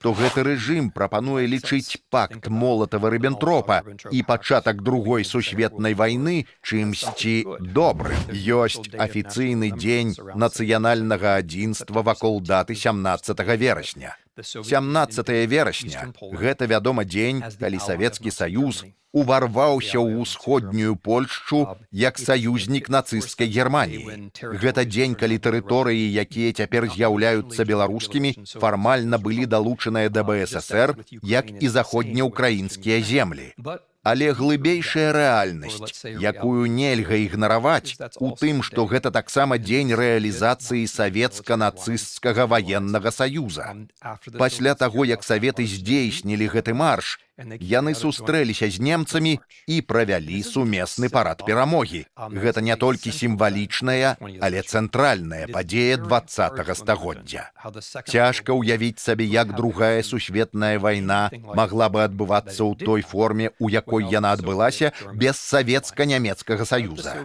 Што гэты рэжым прапануе лічыць пакт Молатава-Рыбентропа і пачатак Другой сусветнай вайны чымсьці добрым. Ёсць афіцыйны Дзень нацыянальнага адзінства вакол даты 17 верасня. 17 верасня — гэта, вядома, дзень, калі Савецкі Саюз уварваўся ў Усходнюю Польшчу як саюзнік нацысцкай Германіі. Гэта дзень, калі тэрыторыі, якія цяпер з'яўляюцца беларускімі, фармальна былі далучаныя да БССР, як і заходнеўкраінскія землі. Але глыбейшая рэальнасць, якую нельга ігнараваць, у тым, што гэта таксама дзень рэалізацыі савецка-нацысцкага ваеннага саюза. Пасля таго, як саветы здзейснілі гэты марш, яны сустрэліся з немцамі і правялі сумесны парад перамогі. Гэта не толькі сімвалічная, але цэнтральная падзея 20 стагоддзя. Цяжка ўявіць сабе, як Другая сусветная вайна магла бы адбывацца ў той форме, у якой яна адбылася, без савецка-нямецкага саюза.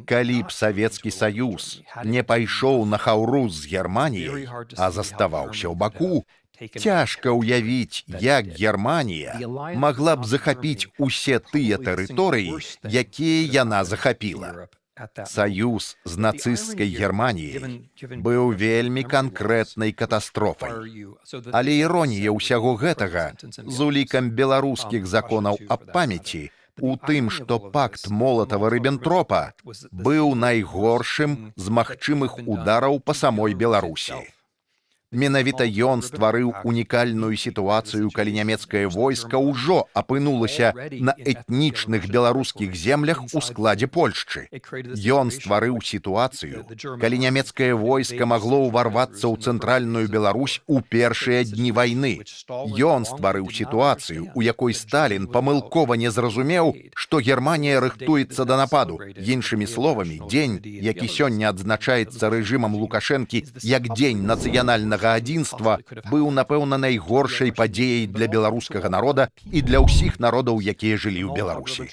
Калі б Савецкі Саюз не пайшоў на хаўрус з Германіяй, а заставаўся ў баку, цяжка ўявіць, як Германія магла б захапіць усе тыя тэрыторыі, якія яна захапіла. Саюз з нацысцкай Германіяй быў вельмі канкрэтнай катастрофай. Але іронія ўсяго гэтага з улікам беларускіх законаў аб памяці у тым, што пакт Молатава-Рыбентропа быў найгоршым з магчымых удараў па самой Беларусі. Менавіта ён стварыў унікальную сітуацыю, калі нямецкае войска ўжо апынулася на этнічных беларускіх землях у складзе Польшчы. Ён стварыў сітуацыю, калі нямецкае войска магло ўварвацца ў цэнтральную Беларусь у першыя дні вайны. Ён стварыў сітуацыю, у якой Сталін памылкова не зразумеў, што Германія рыхтуецца да нападу. Іншымі словамі, дзень, які сёння адзначаецца рэжымам Лукашэнкі як Дзень нацыянальнага адзінства, быў, напэўна, найгоршай падзеяй для беларускага народа і для ўсіх народаў, якія жылі ў Беларусі.